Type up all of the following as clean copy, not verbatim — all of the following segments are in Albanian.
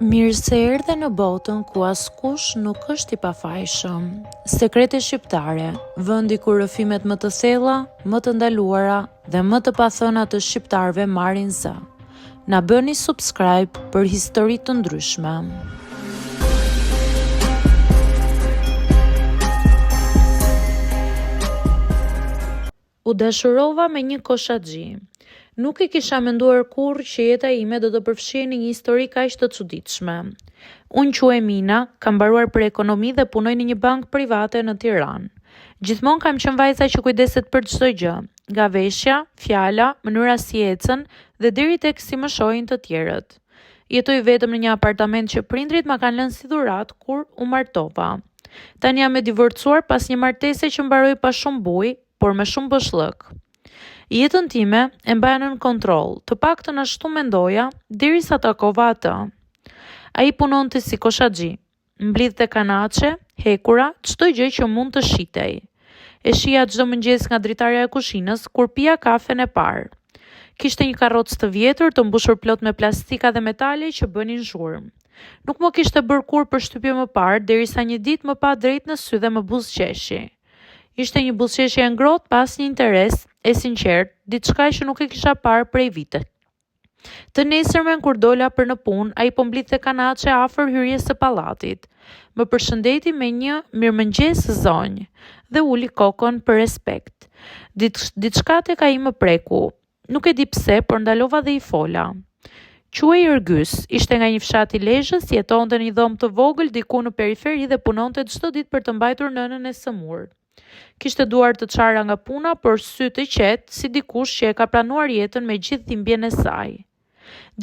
Mirë se erdhe në botën ku askush nuk është i pafajshëm. Sekrete shqiptare, vendi ku rrëfimet më të thella, më të ndaluara dhe më të pathëna të shqiptarëve marrin zë. Na bëni subscribe për histori të ndryshme. U dashurova me një koshaxhi. Nuk e kisha menduar kurrë që jeta ime do të përfshihej në një histori kaq të çuditshme. Unë quhem Ina, kam mbaruar për ekonomi dhe punoj në një bankë private në Tiranë. Gjithmonë kam qenë vajza që kujdeset për çdo gjë, nga veshja, fjala, mënyra si ecën dhe deri tek si më shohin të tjerët. Jetoj vetëm në një apartament që prindërit ma kanë lënë si dhuratë kur u martova. Tani jam e divorcuar pas një martese që mbaroi pa shumë bujë, por me shumë boshllëk. Jetën time e mbaja nën kontroll, të paktën ashtu mendoja, derisa takova atë. Ai punonte si koshaxhi, mblidhte kanaçe, hekura, çdo gjë që mund të shitej. E shihja çdo mëngjes nga dritarja e kuzhinës kur pija kafen e parë. Kishte një karrocë të vjetër të mbushur plot me plastika dhe metale që bënin zhurmë. Nuk më kishte bërë kurrë përshtypje më parë, derisa një ditë më pa drejt në sy dhe më buzëqeshi. Ishte një buzëqeshje e ngrohtë, pa asnjë interes, e sinqertë, diçka që nuk e kisha parë prej vitesh. Të nesërmen kur dola për në punë, ai po mblidhte kanaçe afër hyrjes së pallatit. Më përshëndeti me një mirëmëngjes zonjë dhe uli kokën për respekt. Diçka tek ai më preku. Nuk e di pse, por ndalova dhe i fola. Quhej Ergys, ishte nga një fshat i Lezhës, jetonte në një dhomë të vogël diku në periferi dhe punonte çdo ditë për të mbajtur nënën e sëmurë. Kishte duar të çara nga puna, por sy të qetë, si dikush që e ka pranuar jetën me gjithë dhimbjen e saj.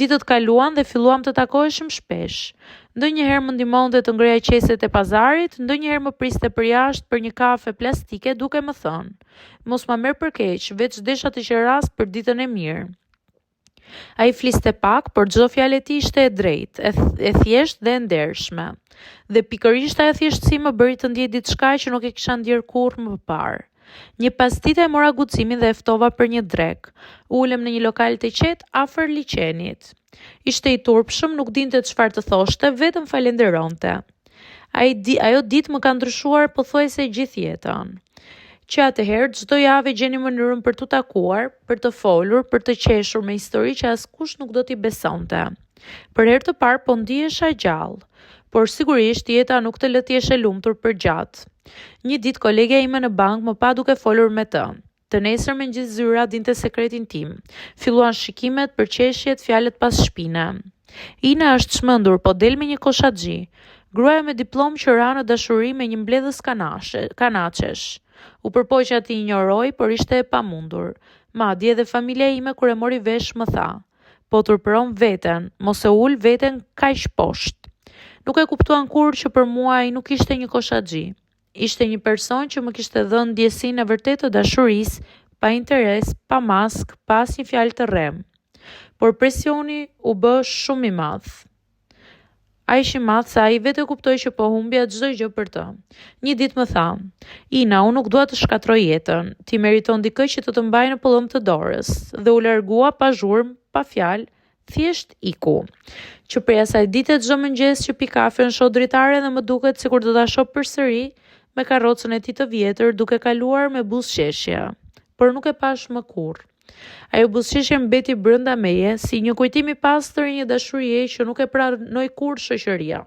Ditët kaluan dhe filluam të takoheshim shpesh. Ndonjëherë më ndihmonte të ngreja qeset e pazarit, ndonjëherë më priste përjashta për një kafe plastike duke më thënë, Mos ma merr për keq, veç desha të qeras për ditën e mirë. Ai fliste pak, por çdo fjalë e tij ishte e drejtë, e, e thjeshtë dhe e ndershme. Dhe pikërisht ajo thjeshtësi më bëri të ndjej diçka që nuk e kisha ndjerë kurrë më parë. Një pasdite e mora guximin dhe e ftova për një drekë. U ulëm në një lokal të qetë afër liqenit. Ishte i turpshëm, nuk dinte çfarë të thoshte, vetëm falenderonte. Ai di, ajo ditë më ka ndryshuar pothuajse gjithë jetën. Që atëherë, çdo javë e gjenim mënyrën për t'u takuar, për të folur, për të qeshur me histori që askush nuk do t'i besonte. Për herë të parë po ndihesha gjallë. Por sigurisht jeta nuk të lë të jesh e lumtur përgjatë. Një ditë kolegja ime në bankë më pa duke folur me të. Të nesërmen gjithë zyra dinte sekretin tim. Filluan shikimet, përqeshjet, fjalët pas shpine. Ina është çmendur, po del me një koshaxhi. Gruaja me diplomë që ra në dashuri me një mbledhës kanashe, kanaçesh. U përpoqa t'i injoroj, por ishte e pamundur. Madje edhe familja ime kur e mori vesh më tha. Po turpëron veten, mos e ul veten kaq poshtë. Nuk e kuptuan kurrë që për mua ai nuk ishte një koshaxhi. Ishte një person që më kishte dhënë ndjesinë e vërtetë të dashurisë, pa interes, pa maskë, pa asnjë fjalë të rremë. Por presioni u bë shumë i madh. Aq i madh sa ai vetë e kuptoi që po humbja çdo gjë për të. Një ditë më tha, Ina, unë nuk dua të shkatërroj jetën. Ti meriton dikë që të të mbajë në pëllëmbë të dorës. Dhe u largua pa zhurmë, pa fjalë, thjesht iku. Që prej asaj dite çdo mëngjes që pi kafen shoh dritaren dhe më duket sikur do ta shoh përsëri me karrocën e tij të vjetër duke kaluar me buzëqeshje. Por nuk e pashë më kurrë. Ajo buzëqeshje mbeti brenda meje si një kujtim i pastër i një dashurie që nuk e pranoi kurrë shoqëria.